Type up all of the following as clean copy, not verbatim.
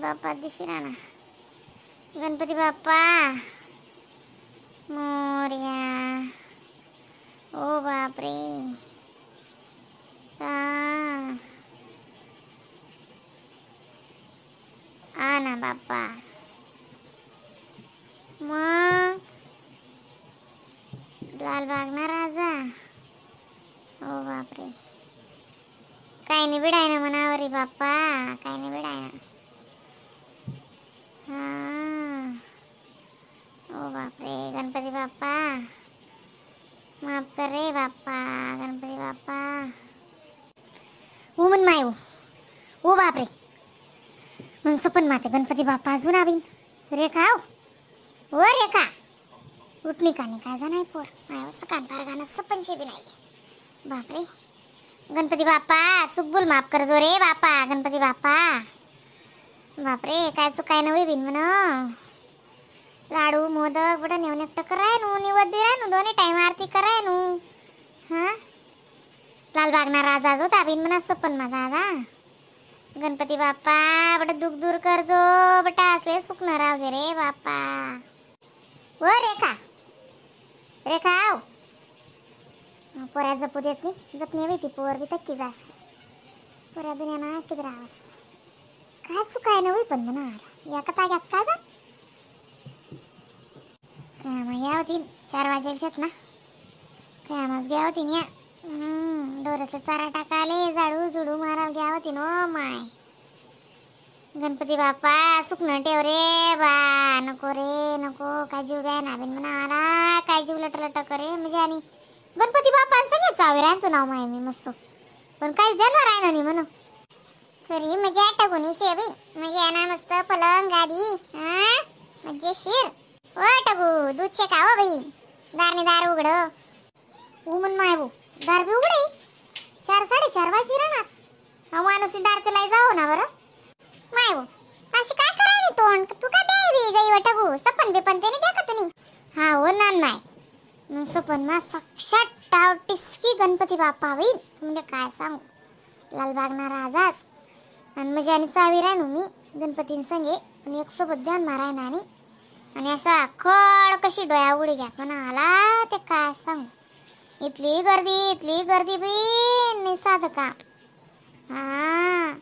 बाप्पा दिशिना ना. गणपती बाप्पा मोरया. ओ बापरे. आ ना बाप्पा. मग लालबाग ना राजा. ओ बापरे. काय नाही बिडाय ना मनावरी बाप्पा, काय नाही बिडाय ना. हा ओ बापरे. गणपती बाप्पा माफ कर रे बाप्पा. गणपती बाप्पा ओ म्हण माय. ओ बापरे. मन सपन माते गणपती बाप्पा अजून आवीन. रेखा ओ रेखा उठणी का नाही काय जाणार पोर माय सकान पार गाणं सपन बी नाही. बापरे. गणपती बाप्पा चूक बोल माफ कर जो रे बाप्पा. गणपती बाप्पा बापरे काय चुकाय नवी बिन म्हण. लाडू मोदक बडा नेऊन एकटं कराय नू, निवद दिराय नू, दोन्ही टाइम आरती कराय नू. हा लालबागना राजा जो ताबीन म्हणा सपन मा दादा. गणपती बाप्पा बडा दुःख दूर करजो बटा असले सुख न राहू दे रे बाप्पा. ओ रेखा रेखा आव. पोऱ्या जपू देत नाही, जपणे बाई ती पोर बी तक्की जास. पोऱ्या दुनिया ना किती राहावस. काय चुकाय ना पण म्हणा या का ताग्यात काय जा. काय मग या होती 4 वाजायच्यात ना. काय मग घ्या होती या दोराचा चारा टाकाले झाडू झुडू मारा घ्या होती नो my. Ganpati Bappa सुकणं ठेव रे बा. नको रे नको काय जीव घ्या ना बिन म्हणा आला काय जीव लट लट करे म्हणजे. आणि गणपती बाप्पा संगे चावे राहतो नाव माय मी मस्त, पण काहीच देणार आहे ना नाही म्हणून. खरी मजा टाकून शेवी म्हणजे ना मस्त पलंग गादी. हा मजेशीर. ओ टाकू दूध शेका हो बाई. दारने दार उघड. ऊ म्हण माय भाऊ दार बी उघडे. 4 साडेचार वाजी राहणार. अहो माणूस दार तुला जाऊ ना बरं. माय भाऊ अशी काय करायली तोंड तू का द्यावी गई व टाकू सपन बिपन त्याने देखत नाही. हा हो नान माय मग सपन मा साक्षात टाव टिसकी गणपती बाप्पा बाई. म्हणजे काय सांगू लालबागना राजाच. आणि म्हणजे आणि चावी राहणू मी गणपतींसंगे पण एक सोबत ध्यान माराय ना. आणि आणि असा खड कशी डोळ्या उडी घ्या म्हणा आला ते काय सांगू. इथली गर्दी इथली गर्दी बी नाही साधं काम. हा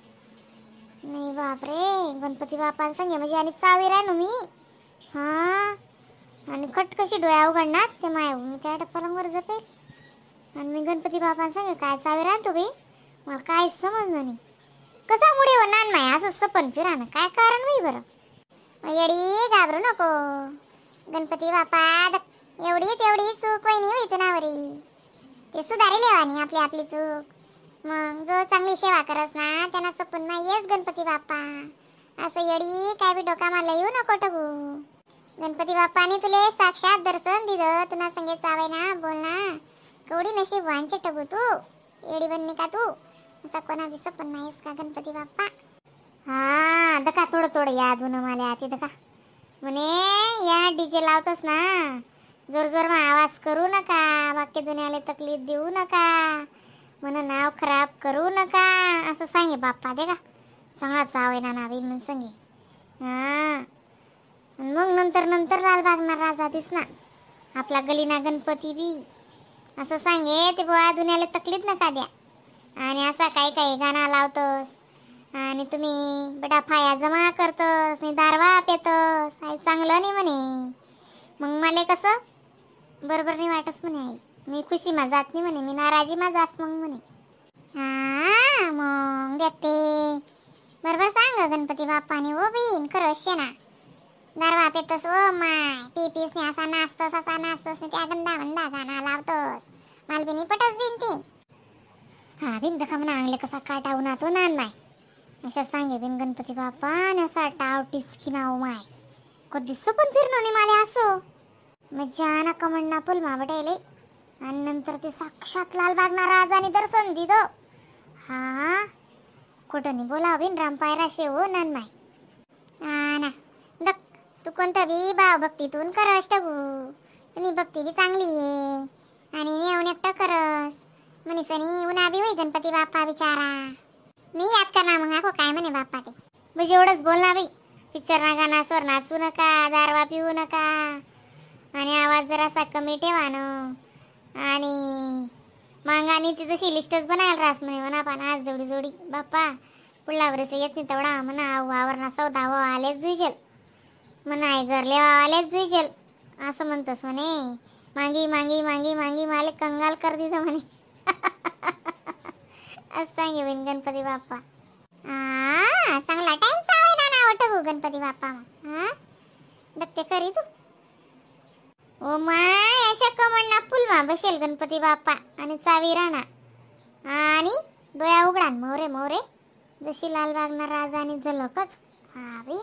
नाही बापरे. गणपती बाप्पांसंगे म्हणजे आणि चावी राहणू मी. हा आणि खट कशी डोळ्या उघडणार ते माय मी त्या पलंगवर जपेल. आणि मी गणपती बाप्पांसंगे काय चावी राहतो बाई मला काय समजलं नाही. कसा मुळे हो नान माय असं सपन फिराणं काय कारण बाई बरं. येडी घाबरू नको. गणपती बाप्पा एवढी तेवढी चूक वहिनी होई तुनावरी ते सुधारेल आणि आपली आपली चूक. मग जो चांगली सेवा करस ना त्यांना सपन मा येस गणपती बाप्पा. असं येडी काय बी डोका मला येऊ नको टगू. गणपती बाप्पाने तुले साक्षात दर्शन दिलं. तुला संगे चावाय ना बोल ना कवडी नशीब वांचे टगू तू. येडी बनली का तू असा कोणा दिसत पण नाहीस का गणपती बाप्पा. हा दका थोडं थोडं याद होणं मला आती दका म्हणे या डीजे लावतोस ना जोर जोर मग आवाज करू नका, बाकी दुनियाला तकलीफ देऊ नका, म्हण नाव खराब करू नका असं सांगे बाप्पा. दे का चांगला चाव आहे ना नावी म्हणून सांगे. हा मग नंतर नंतर लालबागना राजा दिसना आपला गलीना गणपती बी असं सांगे ते बुवा दुनियाला तकलीफ नका द्या. आणि असा काही काही गाणं लावतोस आणि तुम्ही बेटा फाया जमा करतोस आणि दारवा पेतोस आई चांगलं नाही म्हणे. मग मला कसं बरोबर नाही वाटस म्हणे आई. मी खुशी मा जात नाही म्हणे, मी नाराजी मा जास मग म्हणे. हा मग देते बरोबर सांग गणपती बाप्पाने. हो बीन खरं ना दारवा पेतोस ओ my P piece नाही असा नाचतोस असा नाचतोस त्या गंदा मंदा गाणं लावतोस मला बी नाही पटस बिन ते. हा बिन दखा म्हणा अंगले कसा काटा उन्हा तो नान माय अशा सांगे बिन गणपती बाप्पा. आणि असा टाव टिसकी नाव माय कधी पण फिरणं नाही मला असो मग ना कमंडना पुल मा बटेले. आणि नंतर ते साक्षात लालबागना राजाने दर्शन दिलं. हा खोटं नाही बोलावं बिन रामपायरा शेव हो नान माय. हा ना दक तू कोणता बी भाव भक्तीतून करस टगू. तुम्ही भक्ती बी चांगली आहे आणि नेऊन एकटं करस म्हणीसनी उन्हा बी होई गणपती बाप्पा बिचारा. मी याद करणार मग आखो काय म्हणे बाप्पा ते. म्हणजे एवढंच बोल ना बाई. पिक्चर ना गाणं स्वर नाचू नका, दारवा पिऊ नका आणि आवाज जरासा कमी ठेवा ना. आणि मांगानी ती जशी लिस्टच बनायला रास म्हणे म्हणा पण आज जोडी जोडी बाप्पा पुढला वरस येत नाही तेवढा म्हणा वावरणा सौदा हो आलेच जुईजेल म्हणा आई घरले आलेच जुईजेल असं म्हणतस म्हणे. मांगी मांगी मांगी मांगी माले कंगाल कर दिलं म्हणे. असं सांगे बिन गणपती बाप्पा. आ चांगला टाइम चावे ना ना वाटत गणपती बाप्पा. हा दत्ते करी तू. ओ my अशा कमळना फुलमा बसेल गणपती बाप्पा आणि चावी राहणार आणि डोळ्या उघडा मोरे मोरे जशी लालबागना राजा आणि झलकच. हा बी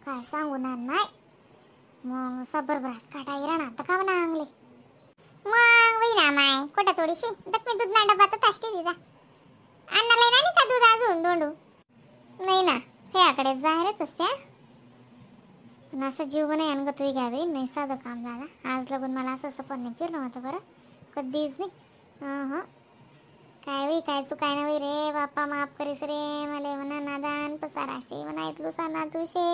काय सांगू ना नाही मग सबर बरात काटा राहणार तर का म्हणा अंगले मग होई ना माय कोटा थोडीशी दक मी दूध ना डबा तर तासते दिदा आणलं नाही का दूध अजून दोंडू नाही ना ह्याकडे जायला तसं पण असं जीव नाही अनगत होई घ्यावे नाही साधं काम झालं. आज लगून मला असं सपन नाही फिरलं होतं बरं कधीच नाही. हां काय होई काय चुकाय ना होई रे बाप्पा माफ करीस रे मले म्हणा नादान पसाराशे म्हणा इतलू ना तुशे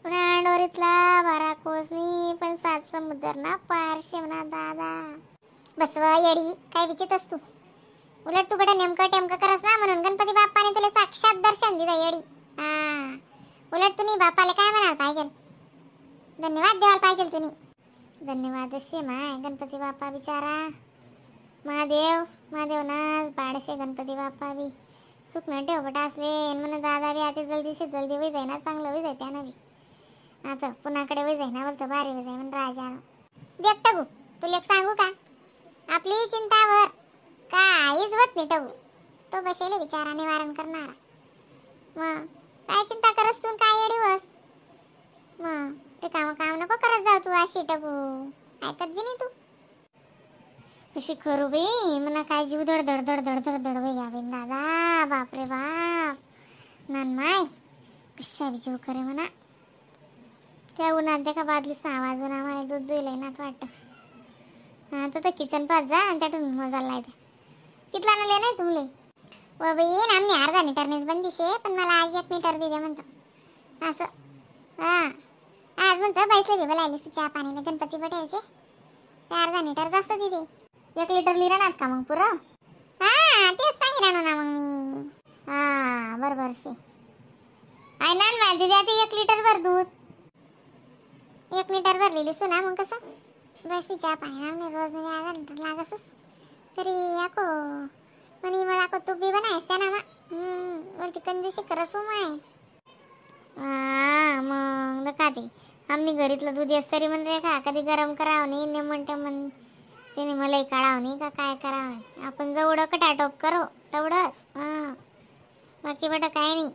म्हणा डोरीतला 12 कोस मी पण 7 समुद्र ना पारशे म्हणा दादा. बसव येडी काय विचित तू उलट तू बडा नेमकं टेमकं करस ना म्हणून गणपती बाप्पाने तुला साक्षात दर्शन दिलं येडी. हा उलट तुम्ही बापाला काय म्हणाल पाहिजे, धन्यवाद द्यायला पाहिजे तुम्ही. धन्यवाद असे माय गणपती बाप्पा बिचारा महादेव महादेव नाच बाडशे गणपती बाप्पा बी सुख न ठेव बटा असवे म्हणून दादा बी आता जल्दीशी जल्दी होई जाय ना चांगलं होई जाय त्यानं बी आता पुन्हाकडे होई जाय ना बोलतो भारी होई जाय म्हण राजा. देख टगू तुला एक सांगू का आपली चिंतावर काहीच होत नाही टगू तो बसेल बिचारा निवारण करणारा. मग काय चिंता करस तू काय येडी बस मग ते काम काम नको करत जाऊ तू अशी टगू ऐकत बी नाही तू कशी करू बाई म्हणा काय जीव धड धड धड धड धड धड बाई यावेन दादा बापरे बाप नान माय कशा बी जीव करे म्हणा. त्या उन्हात देखा बादलीचा आवाज ना मला दूध दुईलंय ना वाटतं. हां तर किचन पास जा आणि त्यातून मजा लायते कितला नले नाही तुमले व बाई ना आम्ही अर्धा लिटरनेच बंदिशे पण मला आज 1 लिटर दे म्हणतो असं. हां आज म्हणतो बैसले बी बोलायले चहा पाणीला गणपती पटेलचे ते अर्धा लिटर जास्त दे 1 लिटर लिरा नात का मग पुरं. हां तेच सांगितलं ना मग मी. हां बरोबर शे आहे ना मला दिदी आता 1 लिटर भर दूध 1 लिटर भरलेली सुना मग कसं बस चहा पाणी ना रोज अर्धा लिटर लागसच तरी याको म्हणे मला को तू बी बनायस त्या ना बोलती कंजूशी करस हो माय. हा मग का ते आम्ही घरीतलं दूध येस तरी म्हण रे का कधी गरम करावं नाही नेमन टेमन त्याने मलाई काढावं नाही का काय करावं आपण जेवढं कटाटोप करू तेवढंच. हां बाकी बटा काय नाही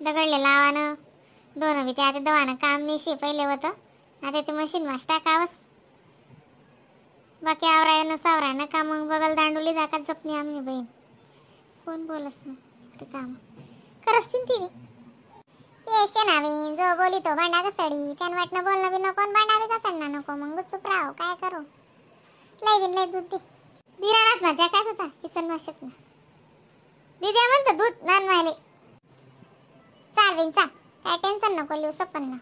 दगडले लावानं दोन बी ते आता दवानं काम नाही शे पहिले होतं आता ते मशीन मास टाकावंच बाकी आवरायनं सावरायनं का मग बगल दांडुली दाखत जपणी आमनी बहीण कोण बोलस मग काम करस तिने ते नावीन जो बोली तो भांडा घसडी त्यान वाटणं बोलणं बी नको भांडा बी घसडणार नको मग चुप राहो काय करू लय बिन लय दूध दे बिराणात ना त्या काय होता किचन माशेत ना दिद्या म्हणतो दूध नान मायले चाल बिन चाल काय टेन्शन नको लिहू सपन ना.